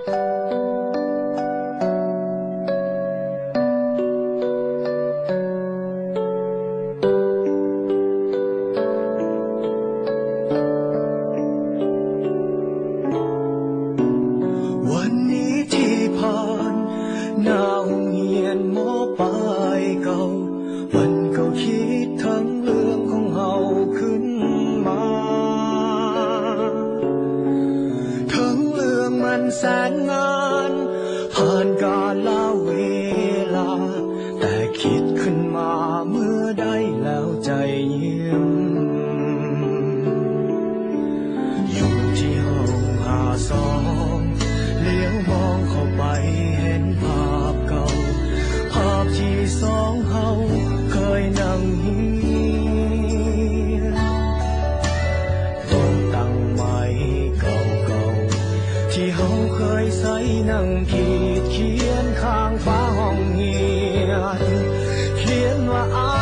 ວັນນີ້ທີ່ຜ່ານ ໜ້າໂຮງຮຽນ ມ.ປາຍເກົ່າ ມັນກໍຄິດເຖິງເລື່ອງຂອງເຮົາຂຶ້ນມາ ເຖິງເລື່ອງມັນແສນງານ ຜ່ານກາລະເວລາ ແຕ່ຄິດຂຶ້ນມາເມື່ອໃດແລ້ວໃຈຍິ້ມ ຢູ່ທີ່ຫ້ອງຫ້າສອງ ຫຼຽວມອງເຂົ້າໄປເຫັນພາບເກົ່າ ພາບທີ່ສອງເຮົາເຄີຍນັ່ງຮຽນ ໂຕະຕັ່ງໄມ້ເກົ່າໆ ທີ່ເຮົາເຄີຍໃຊ້ນັ່ງຂີດຂຽນຂ້າງຝາຫ້ອງຮຽນ ຂຽນວ່າ